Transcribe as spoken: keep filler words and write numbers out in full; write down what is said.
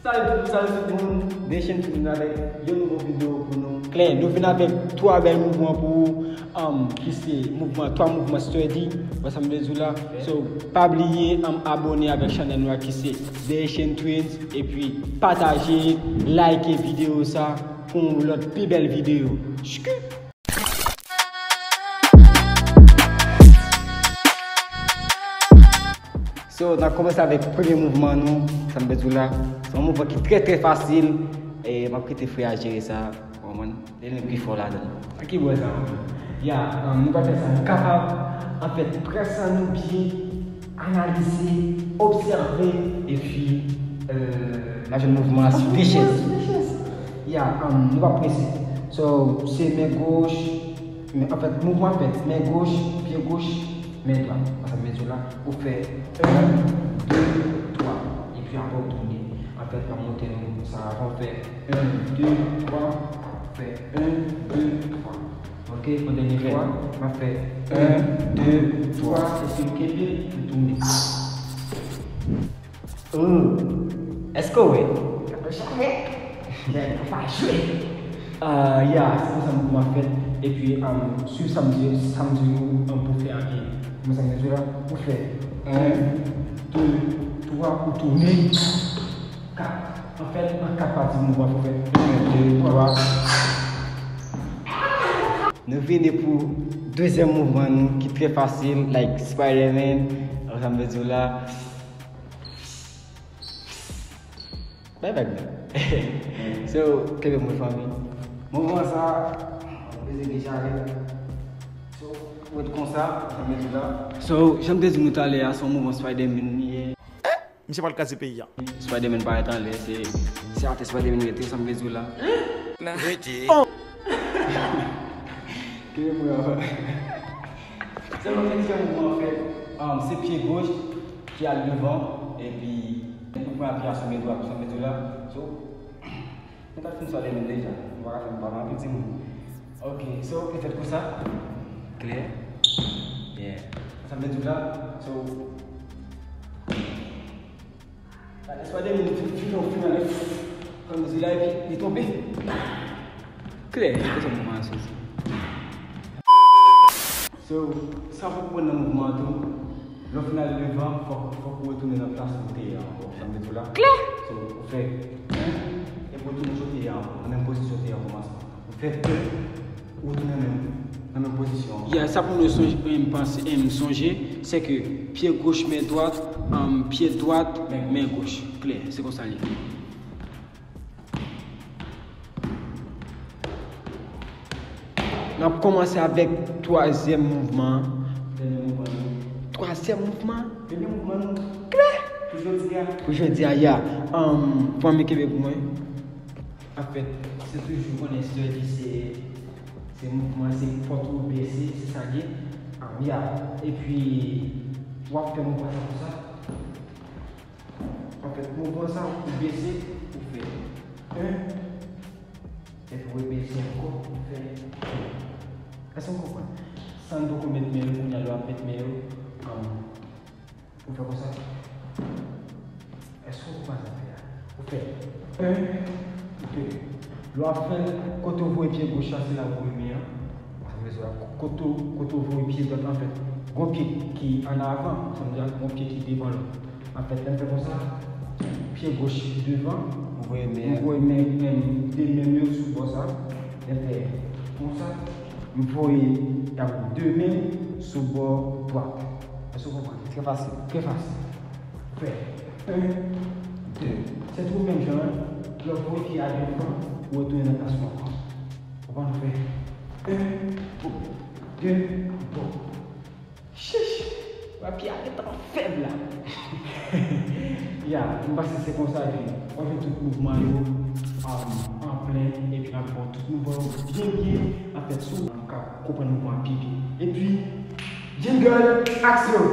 Salut tout, salut tout moun. Dechen tounen avèk yon nouvo videyo pou nou. Klè, nou vin avèk twa bèl mouvman pou ou, um, ki se mouvman, twa mouvman sturdy, wè sa m vle di w la. So, pa bliye, um, abone avèk chanèl nou a ki se Dechen Twins, epi pataje, like videyo sa pou yon lòt pi bèl videyo. Chkit! So, n ap kòmanse avèk premye mouvman nou, sa m vle di w la. Se yon mouvman ki trè, trè fasil. E m ap kite frè a jere sa. Ou konprann? Li menm ki fò ladan l. Sa ki bò sa, man? Ya, um, nou pral fè sa nou kapab. Anfèt, pran san nou byen, analize, obsève, epi, euh, n a jwenn mouvman an sou de chèz. Ya, um, nou p ap prese. So, se men goch, men, anfèt, mouvman fèt, men goch, pye goch, men dwat. Sa vle di la, ou fè yon, de, twa. Epi apre ou tounen. Anfèt, m ap montre nou sa avan, ou fè yon, de, twa, fè yon, de, twa. Ok, yon dènye fwa, m ap fè yon, de, twa, epi m kenbe, m tounen. Oh, èske w wè? Gade chak nèg. Nèg pa jwe. Ah, ya, se konsa mouvman fèt. Epi, um, swiv sa m di, sa m di nou, um, pou fè a byen. Konsa m di la, ou fè yon, de, twa, ou tounen. Kat. Anfèt, an kat pati mouvman pou fè yon, de, twa. Nou vini pou dezyèm mouvman nou ki trè fasil, like Spider-Man. Sa m vle di w la. Bay vag nan. So, kenbe mwen fanmi. Mouvman sa, beze gen chalè. So, ou ret konsa, sa m vle di w la. So, jan m te di nou talè a, se yon mouvman Spider-Man li ye. Misye pral kraze peyi a. Spider-Man parèt anlè, se, se atè Spider-Man rete, sa m vle di w la. Rete. Kenbe mwen avan. Sèlman gen diferan mouvman an fè, um, se pye goch ki al devan, epi ou pran apiyasyon men dwat, sa m vle di w la. So, nou ta fin sa demen deja. Nou pa ka fè m pale anpil timoun. Ok, so, li fèt konsa. Klè. Yeah. Sa m vle di w la. So, gade, swa demen li fin, fin, fin anlè. Sa m vle di w la, epi li tonbe. Klè, se konsa mouvman an soti. So, sa pou konprann nan mouvman an tou, lè w fin al devan, fòk, fòk ou retounen nan plas ou te ye a ankò. Sa m vle di w la? Klè! So, ou fè yon, epi ou tounen sou te ye a ankò, nan menm pozisyon te ye a kòmansman. Ou fè de, ou tounen menm, nan menm pozisyon an. Ya, sa pou nou sonje, em, panse, em, sonje, se ke pye goch, men dwat, em, pye dwat, men goch. Klè, se konsa l ye. N ap kòmanse avèk twazyèm mouvman an. Dènye mouvman nou. Twazyèm mouvman an. Dènye mouvman nou. Klè. Pou jodi a. Pou jodi a, ya. Ann, fanmi kenbe pou mwen. Anfèt, se toujou konnen sturdy se, se mouvman, se pòt ou bese, se sa l ye. Ann, ya. Epi, w ap fè mouvman sa konsa. Anfèt, mouvman sa, ou bese, ou fè yon. Epi ou bese ankò, ou fè. Èske w konprann? San n poko met men yo, kounye a lè w ap met men yo, um, ou fè konsa. Èske w konprann sa m fè a? Ou fè yon, de. Lè w ap fè l, kote w voye pye goch la, se la w voye men an. Sa vle di la, kote w, kote w voye pye dwat la, anfèt, gon pye ki ann avan, sa vle di la, gon pye ki devan lòt. Anfèt, lè m fè konsa, pye goch devan, m voye men, m voye men, men, de men m yo sou bò sa. Lè m fè konsa, m voye, um, de men sou bò dwat. Èske w konprann? Trè fasil. Trè fasil. Fè yon, de. Se tou menm jan an, lè w voye pye a devan, ou retounen nan plas ou ankò. Ou konn fè yon, bon, de, bon. Chich! Wè pye a gentan fèb la. Ya, m panse se konsa ke w ap jwenn tout mouvman yo, um, an plen, epi n ap ba w tout mouvman yo byen, byen, anfèt, sou w ka konprann mouvman an pi byen. Epi, jingle, aksyon!